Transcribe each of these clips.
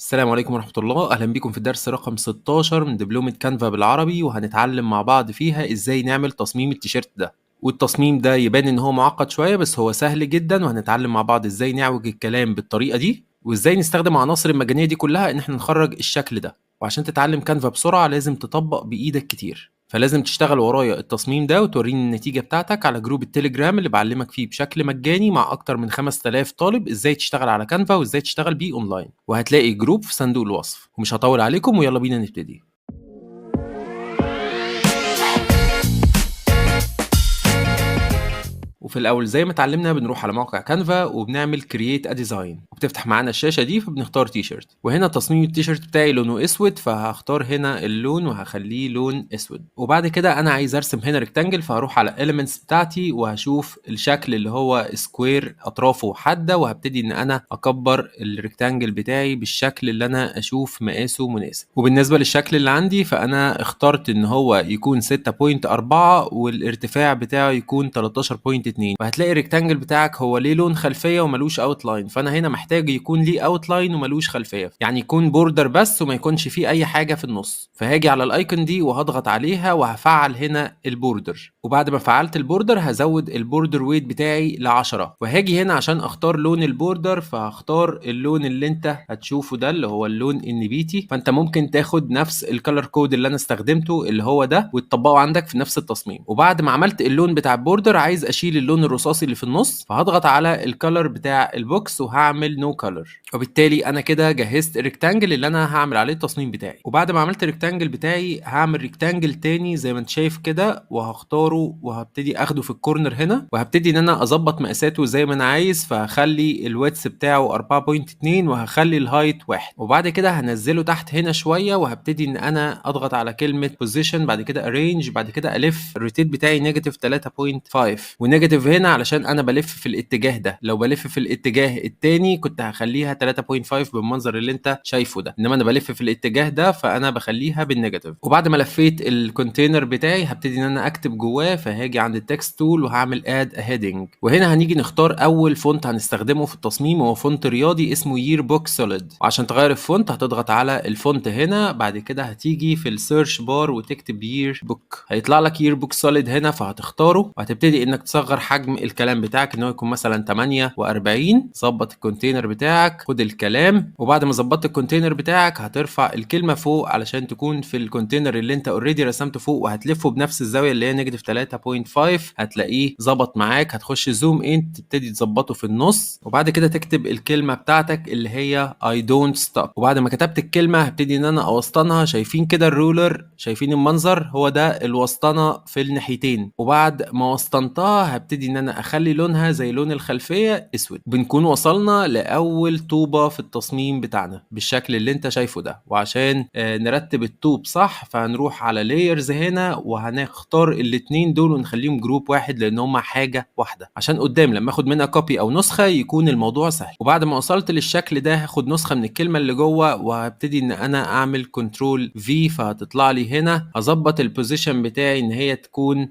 السلام عليكم ورحمة الله، أهلا بكم في الدرس رقم 16 من دبلومة كانفا بالعربي، وهنتعلم مع بعض فيها إزاي نعمل تصميم التيشيرت ده. والتصميم ده يبان إن هو معقد شوية بس هو سهل جدا، وهنتعلم مع بعض إزاي نعوج الكلام بالطريقة دي، وإزاي نستخدم عناصر المجانية دي كلها إن إحنا نخرج الشكل ده. وعشان تتعلم كانفا بسرعة لازم تطبق بإيدك كتير، فلازم تشتغل ورايا التصميم ده وتوريني النتيجة بتاعتك على group التليجرام اللي بعلمك فيه بشكل مجاني مع أكتر من 5000 طالب إزاي تشتغل على كانفا وإزاي تشتغل بيه أونلاين، وهتلاقي group في صندوق الوصف. ومش هطول عليكم ويلا بينا نبتدي. وفي الأول زي ما اتعلمنا بنروح على موقع كانفا وبنعمل create a design، وبتفتح معانا الشاشة دي، فبنختار تيشيرت. وهنا تصميم التيشيرت بتاعي لونه اسود، فهختار هنا اللون وهخليه لون اسود. وبعد كده انا عايز ارسم هنا rectangle، فهروح على elements بتاعتي وهشوف الشكل اللي هو square اطرافه حادة، وهبتدي ان انا اكبر ال rectangle بتاعي بالشكل اللي انا اشوف مقاسه مناسب. وبالنسبة للشكل اللي عندي فانا اخترت ان هو يكون 6.4 والارتفاع بتاعه يكون 13.2. وهتلاقي ال rectangle بتاعك هو ليه لون خلفية وملوش outline، فانا هنا محتاج يكون ليه outline وملوش خلفية، يعني يكون border بس وما يكونش فيه اي حاجة في النص. فهاجي على ال icon دي وهضغط عليها وهفعل هنا ال border، وبعد ما فعلت ال border هزود ال border weight بتاعي ل 10. وهاجي هنا عشان اختار لون ال border، فهختار اللون اللي انت هتشوفه ده اللي هو اللون النبيتي. فانت ممكن تاخد نفس ال color code اللي انا استخدمته اللي هو ده وتطبقه عندك في نفس التصميم. وبعد ما عملت اللون بتاع ال border عايز اشيل اللون الرصاصي اللي في النص، فهضغط على ال color بتاع ال box وهعمل no color، وبالتالي انا كده جهزت ال rectangle اللي انا هعمل عليه التصميم بتاعي. وبعد ما عملت ال rectangle بتاعي هعمل rectangle تاني زي ما انت شايف كده، وهختاره وهبتدي اخده في ال corner هنا، وهبتدي ان انا اظبط مقاساته زي ما انا عايز. فهخلي ال width بتاعه 4.2 وهخلي ال height 1، وبعد كده هنزله تحت هنا شوية، وهبتدي ان انا اضغط على كلمة position، بعد كده arrange، بعد كده الف ال rotate بتاعي negative 3.5، و negative هنا علشان انا بلف في الاتجاه ده. لو بلف في الاتجاه التاني كنت هخليها 3.5 بالمنظر اللي انت شايفه ده، انما انا بلف في الاتجاه ده فانا بخليها بال negative. وبعد ما لفيت ال container بتاعي هبتدي ان انا اكتب جواه، فهاجي عند ال text tool وهعمل add a heading، وهنا هنيجي نختار اول font هنستخدمه في التصميم، وهو font رياضي اسمه Yearbook Solid. وعشان تغير ال font هتضغط على ال font هنا، بعد كده هتيجي في ال search bar وتكتب Yearbook، هيطلع لك Yearbook Solid هنا، فهتختاره وهتبتدي انك تصغر حجم الكلام بتاعك ان هو يكون مثلا 48. ظبط ال container بتاعك، خد الكلام، وبعد ما ظبطت ال container بتاعك هترفع الكلمة فوق علشان تكون في ال container اللي انت already رسمته فوق، وهتلفه بنفس الزاوية اللي هي negative 3.5، هتلاقيه ظبط معاك. هتخش zoom in تبتدي تظبطه في النص، وبعد كده تكتب الكلمة بتاعتك اللي هي I don't stop. وبعد ما كتبت الكلمة هبتدي ان انا اوسطنها. شايفين كده ال ruler، شايفين المنظر، هو ده الوسطنه في الناحيتين. وبعد ما وسطنتها هبتدي ان انا اخلي لونها زي لون الخلفية اسود. بنكون وصلنا لاول طوبة في التصميم بتاعنا بالشكل اللي انت شايفه ده. وعشان نرتب الطوب صح فهنروح على layers هنا وهنختار الاتنين دول ونخليهم group واحد لان هما حاجة واحدة، عشان قدام لما اخد منها copy او نسخه يكون الموضوع سهل. وبعد ما وصلت للشكل ده هاخد نسخه من الكلمة اللي جوه وهبتدي ان انا اعمل control V، فهتطلع لي هنا. هظبط ال position بتاعي ان هي تكون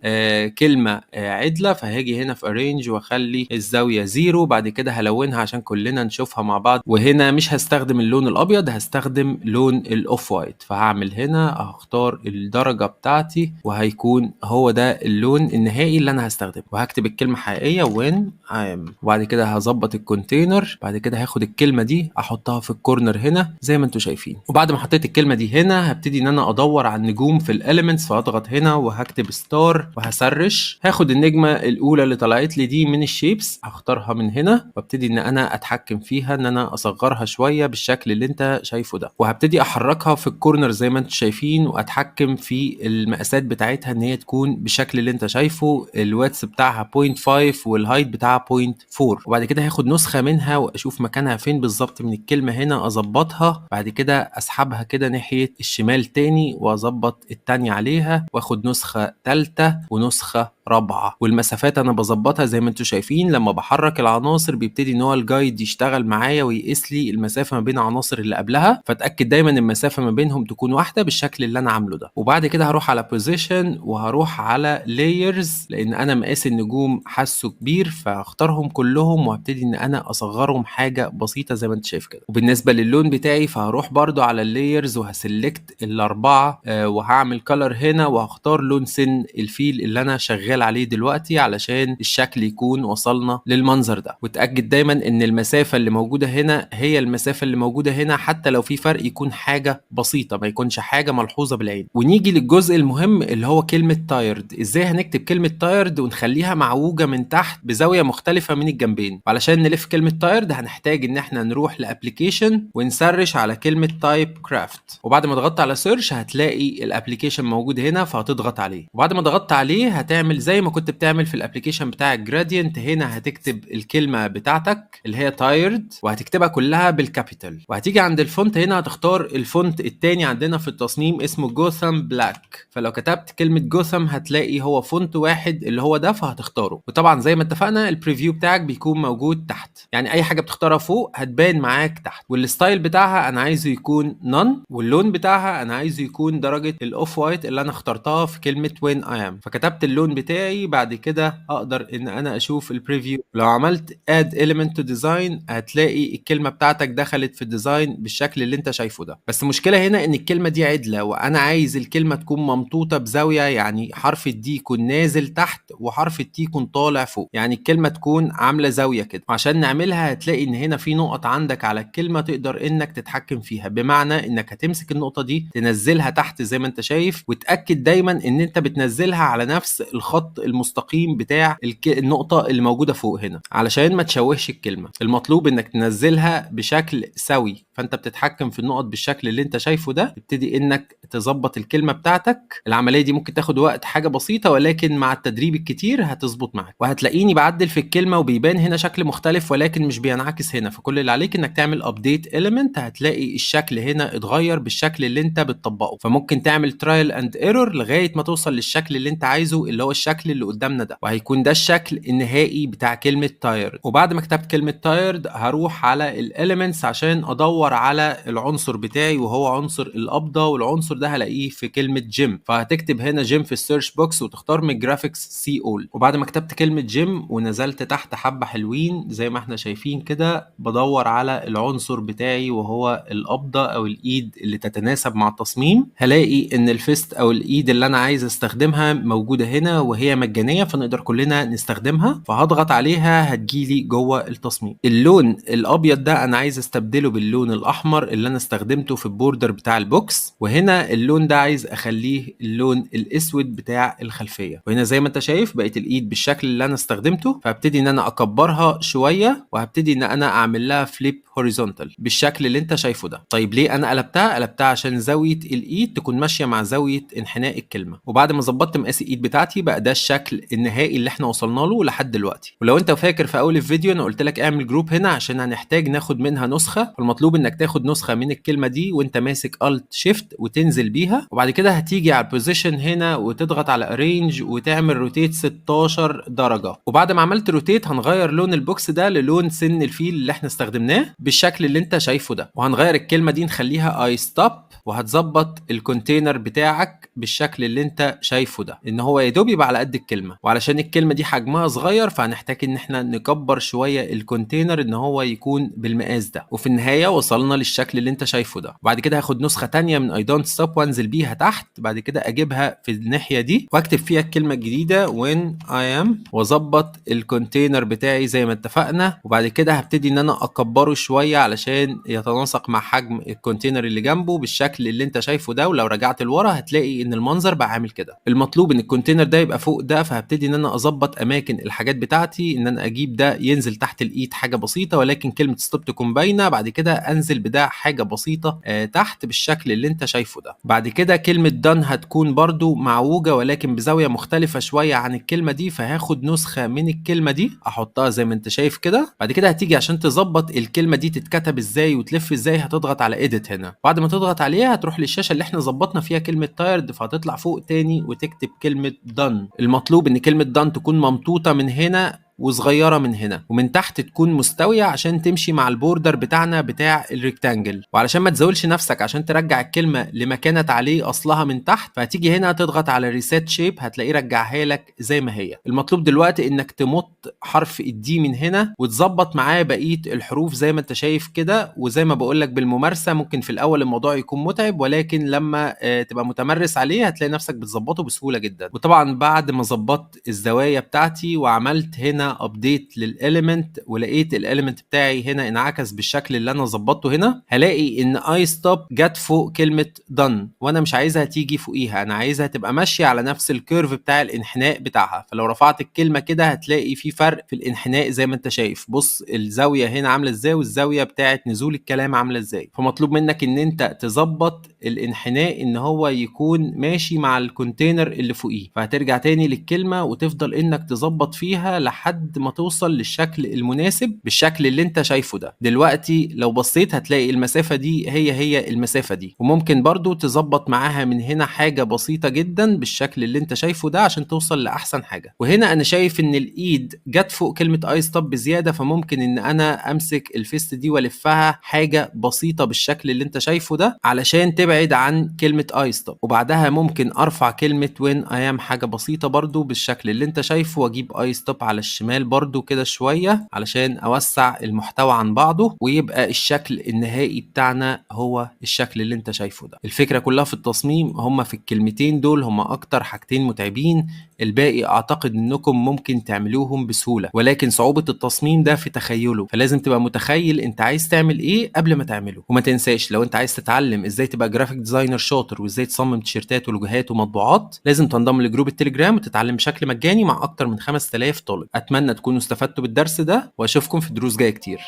كلمة عدله، فهاجي هنا في arrange واخلي الزاوية zero. بعد كده هلونها عشان كلنا نشوفها مع بعض، وهنا مش هستخدم اللون الابيض، هستخدم لون ال off white. فهعمل هنا هختار الدرجة بتاعتي وهيكون هو ده اللون النهائي اللي انا هستخدمه، وهكتب الكلمة حقيقية when I am. وبعد كده هظبط ال container، بعد كده هاخد الكلمة دي احطها في ال corner هنا زي ما انتم شايفين. وبعد ما حطيت الكلمة دي هنا هبتدي ان انا ادور على النجوم في ال elements، فاضغط هنا وهكتب star وه search. هاخد النجمة الاولى اللي طلعت لي دي من ال shapes، هختارها من هنا وابتدي ان انا اتحكم فيها ان انا اصغرها شوية بالشكل اللي انت شايفه ده، وهبتدي احركها في ال corner زي ما انتم شايفين، واتحكم في المقاسات بتاعتها ان هي تكون بالشكل اللي انت شايفه. ال width بتاعها 0.5 وال height بتاعها 0.4. وبعد كده هاخد نسخه منها واشوف مكانها فين بالظبط من الكلمة هنا، اظبطها. بعد كده اسحبها كده ناحية الشمال تاني واظبط التانية عليها، واخد نسخه ثالثة ونسخة رابعه. والمسافات انا بظبطها زي ما انتم شايفين، لما بحرك العناصر بيبتدي ان هو ال guide يشتغل معايا ويقيس لي المسافة ما بين العناصر اللي قبلها، فاتاكد دايما المسافة ما بينهم تكون واحدة بالشكل اللي انا عامله ده. وبعد كده هروح على position وهروح على layers، لان انا مقاس النجوم حاسه كبير فهختارهم كلهم وهبتدي ان انا اصغرهم حاجة بسيطة زي ما انت شايف كده. وبالنسبة للون بتاعي فهروح برده على ال layers وه select الاربعة وهعمل color هنا وهختار لون سن الفيل اللي انا شغال عليه دلوقتي علشان الشكل يكون وصلنا للمنظر ده. وتاكد دايما ان المسافة اللي موجودة هنا هي المسافة اللي موجودة هنا، حتى لو في فرق يكون حاجة بسيطة ما يكونش حاجة ملحوظة بالعين. ونيجي للجزء المهم اللي هو كلمة tired. ازاي هنكتب كلمة tired ونخليها معوجة من تحت بزاوية مختلفة من الجنبين؟ وعلشان نلف كلمة tired هنحتاج ان احنا نروح ل application ون search على كلمة TypeCraft، وبعد ما ضغطت على search هتلاقي ال application موجود هنا فهتضغط عليه. وبعد ما ضغطت عليه هتعمل زي ما كنت بتعمل في ال application بتاع ال gradient، هنا هتكتب الكلمة بتاعتك اللي هي tired وهتكتبها كلها بال capital، وهتيجي عند ال font هنا هتختار ال font التاني عندنا في التصميم اسمه Gotham Black، فلو كتبت كلمة جوثام هتلاقي هو font واحد اللي هو ده فهتختاره. وطبعا زي ما اتفقنا ال preview بتاعك بيكون موجود تحت، يعني اي حاجة بتختارها فوق هتبان معاك تحت. وال style بتاعها انا عايزه يكون none، واللون بتاعها انا عايزه يكون درجه ال off white اللي انا اخترتها في كلمة when I am، فكتبت اللون بتاعي. بعد كده اقدر ان انا اشوف ال preview. لو عملت add element to design هتلاقي الكلمة بتاعتك دخلت في ال design بالشكل اللي انت شايفه ده. بس المشكلة هنا ان الكلمة دي عدله، وانا عايز الكلمة تكون ممطوطه بزاويه، يعني حرف ال D يكون نازل تحت وحرف ال T يكون طالع فوق، يعني الكلمة تكون عامله زاوية كده. وعشان نعملها هتلاقي ان هنا في نقط عندك على الكلمة تقدر انك تتحكم فيها، بمعنى انك هتمسك النقطة دي تنزلها تحت زي ما انت شايف، وتاكد دايما ان انت بتنزلها على نفس الخط المستقيم بتاع النقطة اللي موجودة فوق هنا علشان ما تشوهش الكلمة. المطلوب انك تنزلها بشكل سوي، فانت بتتحكم في النقط بالشكل اللي انت شايفه ده، تبتدي انك تظبط الكلمة بتاعتك. العملية دي ممكن تاخد وقت حاجة بسيطة، ولكن مع التدريب الكتير هتظبط معاك. وهتلاقيني بعدل في الكلمة وبيبان هنا شكل مختلف ولكن مش بينعكس هنا، فكل اللي عليك انك تعمل update element هتلاقي الشكل هنا اتغير بالشكل اللي انت بتطبقه. فممكن تعمل trial and error لغاية ما توصل للشكل اللي انت عايزه اللي هو الشكل اللي قدامنا ده، وهيكون ده الشكل النهائي بتاع كلمة tired. وبعد ما كتبت كلمة tired هروح على ال elements عشان ادور على العنصر بتاعي وهو عنصر القبضة، والعنصر ده هلاقيه في كلمة جيم، فهتكتب هنا جيم في ال search box وتختار من graphics see all. وبعد ما كتبت كلمة جيم ونزلت تحت حبه حلوين زي ما احنا شايفين كده، بدور على العنصر بتاعي وهو القبضة او الايد اللي تتناسب مع التصميم. هلاقي ان ال fist او الايد اللي انا عايز استخدمها موجودة هنا وهي مجانية فنقدر كلنا نستخدمها، فهضغط عليها هتجيلي جوه التصميم. اللون الابيض ده انا عايز استبدله باللون الاحمر اللي انا استخدمته في ال border بتاع ال box، وهنا اللون ده عايز اخليه اللون الاسود بتاع الخلفية. وهنا زي ما انت شايف بقت الايد بالشكل اللي انا استخدمته، فهبتدي ان انا اكبرها شوية وهبتدي ان انا اعمل لها flip horizontal بالشكل اللي انت شايفه ده. طيب ليه انا قلبتها؟ قلبتها عشان زاوية الايد تكون ماشية مع زاوية انحناء الكلمة. وبعد ما ظبطت مقاس الايد بتاعتي بقى ده الشكل النهائي اللي احنا وصلنا له لحد دلوقتي. ولو انت فاكر في اول الفيديو انا قلت لك اعمل group هنا عشان هنحتاج ناخد منها نسخه، فالمطلوب انك تاخد نسخه من الكلمة دي وانت ماسك Alt Shift وتنزل بيها، وبعد كده هتيجي على ال position هنا وتضغط على arrange وتعمل rotate 16 درجه. وبعد ما عملت rotate هنغير لون ال box ده للون سن الفيل اللي احنا استخدمناه بالشكل اللي انت شايفه ده، وهنغير الكلمة دي نخليها I stop، وهتظبط ال container بتاعك بالشكل اللي انت شايفه ده ان هو يا دوب يبقى على قد الكلمة. وعلشان الكلمة دي حجمها صغير فهنحتاج ان احنا نكبر شوية ال container ان هو يكون بالمقاس ده. وفي النهاية وصلنا للشكل اللي انت شايفه ده. وبعد كده هاخد نسخه تانية من I don't stop وانزل بيها تحت، بعد كده اجيبها في الناحية دي واكتب فيها الكلمة الجديدة when I am، واظبط ال container بتاعي زي ما اتفقنا. وبعد كده هبتدي ان انا اكبره شوية علشان يتناسق مع حجم ال container اللي جنبه بالشكل اللي انت شايفه ده. ولو رجعت لورا هتلاقي ان المنظر بقى عامل كده. المطلوب ان ال container ده يبقى فوق ده، فهبتدي ان انا اظبط اماكن الحاجات بتاعتي، ان انا اجيب ده ينزل تحت الايد حاجة بسيطة ولكن كلمة stop تكون باينة. بعد كده انزل وانزل بده حاجة بسيطة تحت بالشكل اللي انت شايفه ده. بعد كده كلمة done هتكون برضو معوجة ولكن بزاوية مختلفة شوية عن الكلمة دي، فهاخد نسخه من الكلمة دي احطها زي ما انت شايف كده. بعد كده هتيجي عشان تظبط الكلمة دي تتكتب ازاي وتلف ازاي، هتضغط على edit هنا. بعد ما تضغط عليها هتروح للشاشه اللي احنا ظبطنا فيها كلمة tired، فهتطلع فوق تاني وتكتب كلمة done. المطلوب ان كلمة done تكون ممطوطه من هنا وصغيره من هنا، ومن تحت تكون مستوية عشان تمشي مع ال border بتاعنا بتاع ال rectangle. وعلشان ما تزولش نفسك عشان ترجع الكلمة لما كانت عليه اصلها من تحت، فهتيجي هنا تضغط على reset shape، هتلاقيه رجعها لك زي ما هي. المطلوب دلوقتي انك تمط حرف ال D من هنا وتظبط معاه بقية الحروف زي ما انت شايف كده. وزي ما بقول لك بالممارسة، ممكن في الاول الموضوع يكون متعب، ولكن لما تبقى متمرس عليه هتلاقي نفسك بتظبطه بسهولة جدا. وطبعا بعد ما ظبطت الزوايا بتاعتي وعملت هنا update لل element ولقيت ال element بتاعي هنا انعكس بالشكل اللي انا ظبطته هنا، هلاقي ان I stop جت فوق كلمة done، وانا مش عايزها تيجي فوقيها، انا عايزها تبقى ماشية على نفس ال curve بتاع الانحناء بتاعها. فلو رفعت الكلمة كده هتلاقي في فرق في الانحناء زي ما انت شايف. بص الزاوية هنا عامله ازاي والزاويه بتاعت نزول الكلام عامله ازاي. فمطلوب منك ان انت تظبط الانحناء ان هو يكون ماشي مع ال container اللي فوقيه. فهترجع تاني للكلمة وتفضل انك تظبط فيها لحد ما توصل للشكل المناسب بالشكل اللي انت شايفه ده. دلوقتي لو بصيت هتلاقي المسافة دي هي هي المسافة دي، وممكن برضو تظبط معاها من هنا حاجة بسيطة جدا بالشكل اللي انت شايفه ده عشان توصل لأحسن حاجة. وهنا انا شايف ان الايد جت فوق كلمة I stop بزيادة، فممكن ان انا امسك ال fist دي والفها حاجة بسيطة بالشكل اللي انت شايفه ده علشان تبعد عن كلمة I stop. وبعدها ممكن ارفع كلمة when I am حاجة بسيطة برضو بالشكل اللي انت شايفه، واجيب I stop على الشمال برضو كده شوية علشان اوسع المحتوى عن بعضه، ويبقى الشكل النهائي بتاعنا هو الشكل اللي انت شايفه ده. الفكرة كلها في التصميم هما في الكلمتين دول، هما اكتر حاجتين متعبين، الباقي اعتقد انكم ممكن تعملوهم بسهولة، ولكن صعوبة التصميم ده في تخيله، فلازم تبقى متخيل انت عايز تعمل ايه قبل ما تعمله. وما تنساش لو انت عايز تتعلم ازاي تبقى graphic designer شاطر وازاي تصمم تيشيرتات ولوجوهات ومطبوعات، لازم تنضم ل group التليجرام وتتعلم بشكل مجاني مع اكتر من 5000 طالب. اتمنى تكونوا استفدتوا بالدرس ده، واشوفكم في دروس جاية كتير.